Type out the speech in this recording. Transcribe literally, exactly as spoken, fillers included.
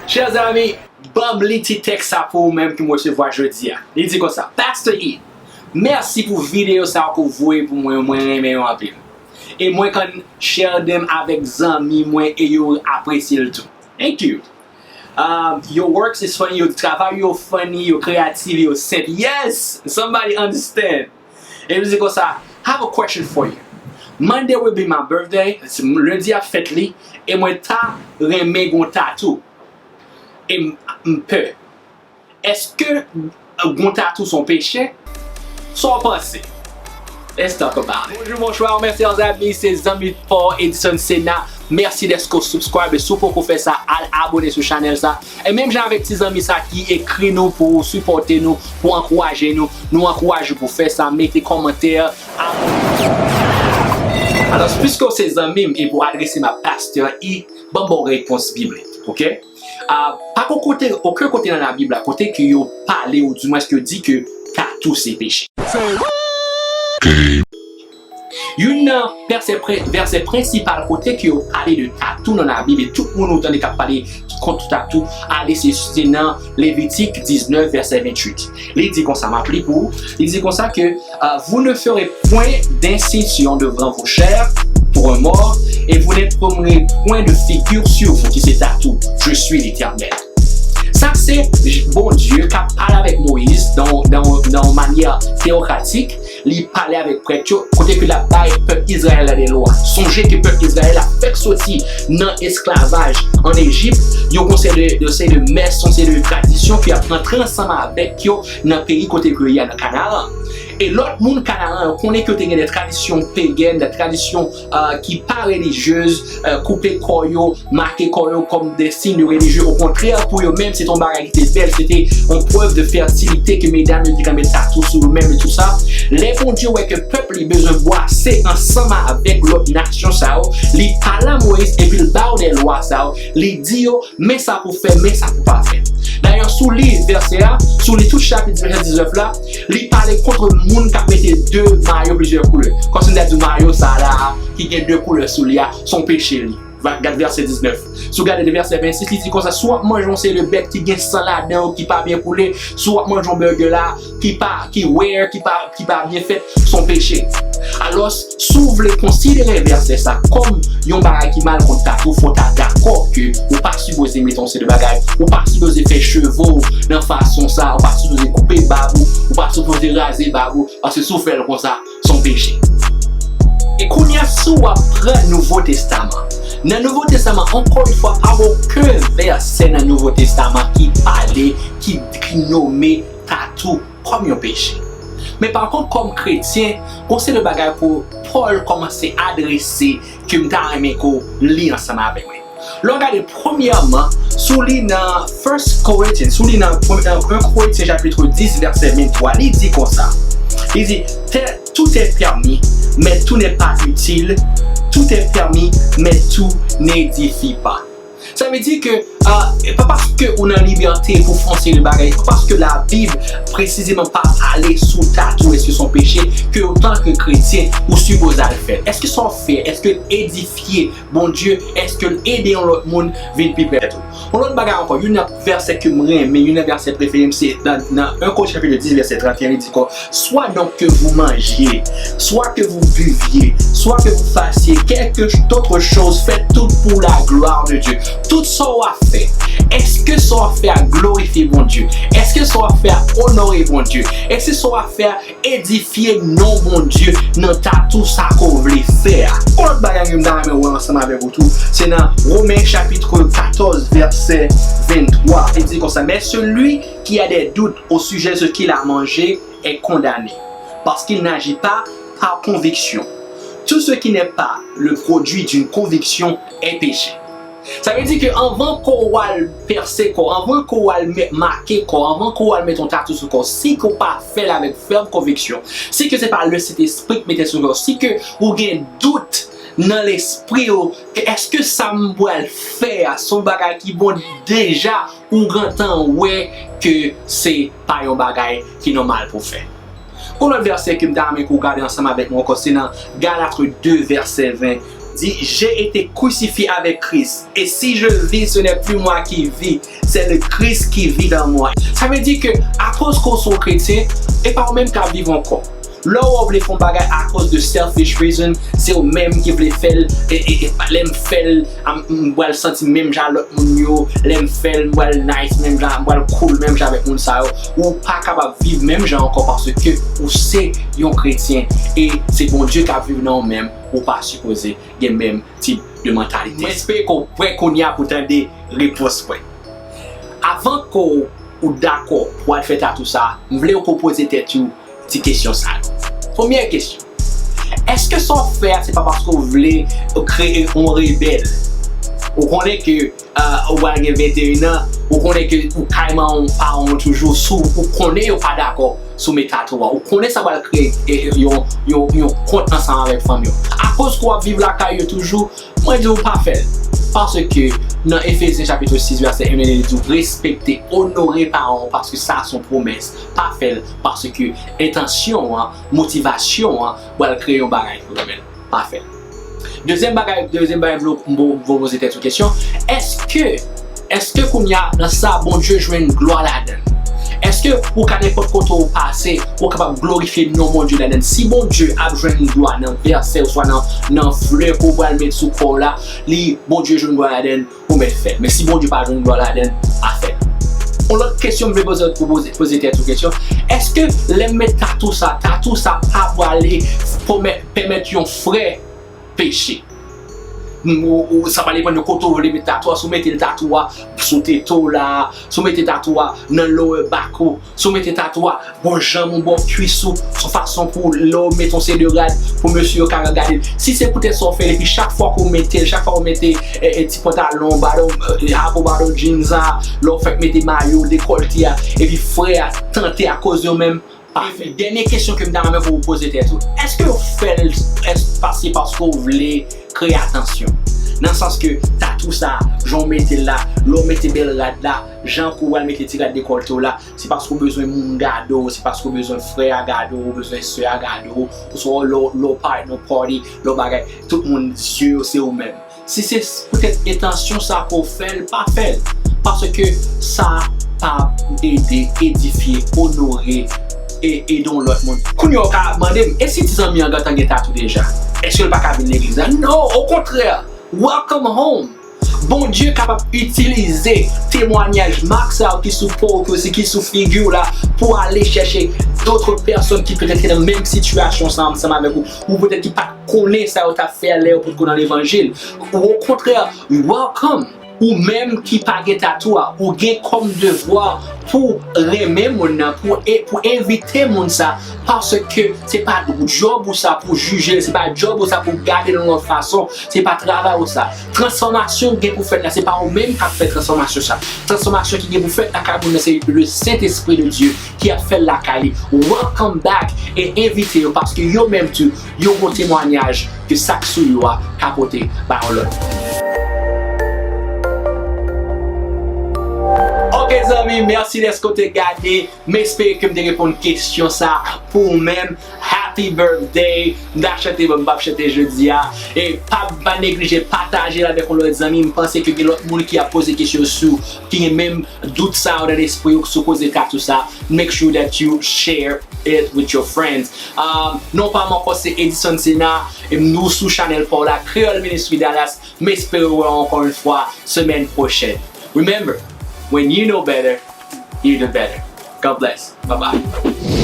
Chè zanmi, ban m li ti tèks sa pou ou menm ke m resevwa jodi a. Li di konsa, Pastor E, mèsi pou videyo sa ke w voye pou mwen, mwen renmen yo anpil. E mwen konn share them avèk zanmi mwen e yo apresye l tou. Thank you. Um, your works is funny, yo travay yo funny, yo kreyatif, yo senp. Yes! Somebody understand. E li di konsa, have a question for you. Monday will be my birthday, lendi ap fèt li, e mwen ta renmen gon tatou. E m, m pè. Èske gon tatou se yon peche? Sa w panse? Let's talk about it. Bonjou, bonswa, mes chers amis, se zanmi pa w Edson Sena. Mèsi dèske w subscribe. Si w poko fè sa, al abone sou chanèl sa. E menm jan avèk ti zanmi sa ki ekri nou pou sipòte nou, pou ankouraje nou, nou ankouraje w pou fè sa, mete kòmantè, abone. Alò, piske w se zanmi m e pou adrese m a Pastè E, ban m ba w repons biblik, oke? Ah, pa gon kote, okenn kote nan Labib la, kote ke yo pale, oudimwens ke yo di ke tatou se peche. Youn nan vèsè, pre- vèsè prensipal kote ke yo pale de tatou nan Labib, e tout moun ou tande k ap pale kont tatou, ale se, se nan Levitik diznèf, vèsè venntuit. Li di konsa, m ap li pou ou, li di konsa ke, euh, vous ne ferez point d'incision devant vos chairs pour un mort, et vous n'imprimerez point de figure sur vous, ki se tatou. Je suis l'Éternel. Sa se Bondye k ap pale avèk Moyiz nan, nan, nan yon manyè teokratik. Li pale avèk prèt yo, kote ke l ap bay pèp Izrayèl la de lwa. Sonje ke pèp Izrayèl la fèk soti nan esklavaj ann Ejip, yo gon seri de, de seri de mès, yon seri de tradisyon ki ap rantre ansanm avèk yo nan peyi kote ke yo ye a, nan Kanaran. E lòt moun Kanaran yo konnen ke yo te gen de tradisyon pegèn, de tradisyon, euh, ki pa relijyez, euh, koupe kò yo, make kò yo kòm de siy de relijye. Okontrè, pou yo menm, se te yon bagay ki te bèl, se te yon prèv de fètilite ke medam yo te ka met tatou sou yo menm e tou sa. Lè Bondye wè ke pèp li bezwen bwase ansanm avèk lòt nasyon sa yo, li pale a Moyiz epi l ba yo de lwa sa yo, li di yo, men sa pou fè, men sa pou pa fè. Dayè, si w li vèsè a, si w li tout chapit vèsè diznèf la, li pale kont moun k ap mete de mayo plizyè koulè. Kòm si n ta di w mayo sa la, ki gen de koulè sou li a, se yon peche li. Va, gad vèsè diznèf. Si w gade de vèsè vennsis, li di konsa, si w ap manje yon seri de bèt ki gen san ladan yo, ki pa byen koule, si w ap manje yon burger la, ki pa, ki rare, ki pa, ki pa byen fèt, se yon peche. Alò, si w vle konsidere vèsè sa kòm yon bagay ki mal kont tatou, fò w ta dakò ke ou pa sipoze mete yon seri de bagay, ou pa sipoze fè cheve w nan fason sa, ou pa sipoze koupe bab ou, ou pa sipoze raze bab ou, paske si w fè l konsa, se yon peche. E kounye a, si w ap pran Nouvo Testaman, nan Nouvo Testaman, ankò yon fwa, pa gen okenn vèsè nan Nouvo Testaman ki pale, ki, ki nome tatou kòm yon peche. Men pa kont, kòm kretyen, gon seri de bagay pou Pòl kòmanse adrese ke m ta renmen ke w li ansanm avè mwen. Lè w gade, premyèman, si w li nan First Corinthians, si w li nan premye, nan en Korentyen chapit dis, vèsè venntwa, li di konsa, li di, Te- tout est permis, mais tout n'est pas utile, tout est permis, mais tout n'édifie pas. Sa vle di ke, ah, e pa paske ou nan libète pou fè yon seri de bagay, e pa paske Labib presizeman pa pale sou tatou, èske se yon peche, ke otan ke kretyen, ou sipoze al fè l. Èske sa w fè, èske l edifye Bondye, èske l ede yon lòt moun vin pi prè de ou? Yon lòt bagay ankò, youn nan vèsè ke m renmen, youn nan vèsè prefere m, se nan, nan en Korentyen chapit dis, vèsè trannteyen, li di kon, Soit donc que vous mangiez, soit que vous buviez, soit que vous fassiez quelque autre chose, faites tout pour la gloire de Dieu. Tout sa w ap fè, èske sa w ap fè a glorifye Bondye? Èske sa w ap fè a onore Bondye? Èske sa w ap fè a edifye non Bondye nan tatou sa ke w vle fè a? Yon lòt bagay ke m ta renmen wè ansanm avèk ou tou, se nan Women chapit katòz, vèsè venntwa. Li di konsa, Mais celui qui a des doutes au sujet de ce qu'il a mangé est condamné, parce qu'il n'agit pas par conviction. Tout ce qui n'est pas le produit d'une conviction est péché. Sa vle di ke anvan ke w al pèse kò w, anvan ke w al met, make kò w, anvan ke w al met yon tatou sou kò w, si ke w pa fè l avèk fèm konviksyon, si ke se pa Lesentespri k mete sou kò w, si ke ou gen dout nan lespri w, ke èske sa m pral fè a se yon bagay ki bon deja, ou gentan wè ke se pa yon bagay ki nòmal pou w fè. Yon lòt vèsè ke m ta renmen ke w gade ansanm avèk mwen ankò, se nan Galat de, vèsè ven, Di, j'ai été crucifié avec Christ, et si je vis, ce n'est plus moi qui vis, c'est le Christ qui vit en moi. Sa vle di ke akoz ke w se yon kretyen, e pa ou menm k ap viv ankò. Lè w wè w vle fè yon bagay akoz de selfish reason, se ou menm ki vle fè l, e, e, e lè m fè l, m pral santi menm jan lòt moun yo, lè m fè l, m pral nice menm jan, m pral cool menm jan avèk moun sa yo. Ou pa kapab viv menm jan ankò paske ou se yon kretyen e se Bondye k ap viv nan ou menm, ou pa sipoze gen menm tip de mantalite. Mwen espere ke w prè kounye a pou tande repons mwen. Avan ke w dakò pou al fè tatou sa, m vle ke w poze tèt ou ti kesyon sa yo. Premyè kesyon, èske sa w fè a se pa paske w vle kreye yon rebèl? Ou konnen ke, euh, ou pral gen venteyen an, ou konnen ke ou kay manman w, paran w toujou, si w, ou konnen yo pa dakò si w met tatou a. Ou konnen sa pral kreye, e, yon, yon, yon kont ansanm avèk fanmi w. Akoz ke w ap viv lakay yo toujou, mwen di w pa fè l. Paske nan Efezyen chapit sis vèsè en li di w respekte, onore paran w paske sa se yon pwomès. Pa fè l paske entansyon an, motivasyon an pral kreye yon bagay ki rebèl. Pa fè l. Dezyèm bagay, dezyèm bagay m vle, m vle poze tèt ou kesyon, èske, èske kounye a nan sa Bondye jwenn glwa ladan l? Èske ou ka nenpòt kote ou pase, ou kapab glorifye non Bondye ladan l? Si Bondye ap jwenn glwa nan vèsè oswa nan, nan flè ke w pral met sou kò w la, li, Bondye jwenn glwa ladan l, ou mèt fè l. Men si Bondye pa jwenn glwa ladan l, pa fè l. Yon lòt kesyon m vle poze, poze, poze tèt ou kesyon, èske lè m met tatou sa, tatou sa pa prale pèmèt, pèmèt yon frè peche? Ou, ou, sa pa depann de kote w vle met tatou a, si w mete l tatou a sou tete w la, si w mete tatou a nan lower back ou, si w mete tatou a bò janm ou, bò kwis ou, se yon fason pou lè w mete yon seri de rad pou mesye yo ka gade l. Si se poutèt sa w fè l, epi chak fwa ke w mete l, chak fwa w mete, e, e, ti pantalon, bottom, e, chapo bottom jeans a, lè w fèk mete mayo, dekòlte a, epi frè a tante akoz yo menm, pa fè l. Dènye kesyon ke m ta renmen pou w poze tèt ou, èske w fè l, èske se paske w vle kreye atansyon? Nan sans ke tatou sa, jan w mete l la, lè w mete bèl rad la, jan ke w al mete ti rad dekòlte w la, se paske w bezwen moun gade w, se paske w bezwen frè a gade w, ou bezwen sè a gade w, oswa lè w, lè w parèt nan party, lè w bagay, tout moun zye yo se ou menm. Si se poutèt entansyon sa ke w fè l, pa fè l. Paske sa p ap ede, edifye, onore, e ede yon lòt moun. Kounye a w ka mande m, e si ti zanmi an gentan gen tatou deja? Èske l pa ka vin legliz la? Non, okontrè. Welcome home. Bondye kapab itilize temwayaj mak sa yo ki sou po w, ki sou figi w la, pou ale chèche dòt pèsòn ki petèt ki nan menm sitiyasyon sa ansanm avèk ou, ou petèt ki pa t konnen sa yo t ap fè a lè yo potko nan levanjil. Ou okontrè, welcome. Ou menm ki pa gen tatou a, ou gen kòm devwa pou renmen moun nan, pou, e, pou envite moun sa, paske se pa djòb ou sa pou jije l, se pa djòb ou sa pou gade l yon lòt fason, se pa travay ou sa. Transfòmasyon gen pou fèt la, se pa ou menm k ap fè transfòmasyon sa. Transfòmasyon ki gen pou fèt lakay moun nan se le Sentespri de Dye ki ap fè l lakay li. Welcome back e envite yo, paske yo menm tou, yo gon temwayaj ke sa k sou yo a ka pote bay yon lòt moun. Ok zanmi, mèsi dèske w te gade. M espere ke m te reponn kesyon sa pou ou menm. Happy birthday. M ta chante, men m p ap chante jodi a. E pa, pa neglije pataje l avèk yon lòt zanmi. M panse ke gen lòt moun ki ap poze kesyon sou, ki gen menm dout sa yo nan lespri yo sou koze tatou sa. Make sure that you share it with your friends. Um, non pa m ankò se Edison Sena, e nou sou chanèl pa w la, Creole Ministry Dallas. M espere wè w ankò yon fwa semèn pwochèn. Remember, when you know better, you do better. God bless. Bye bye.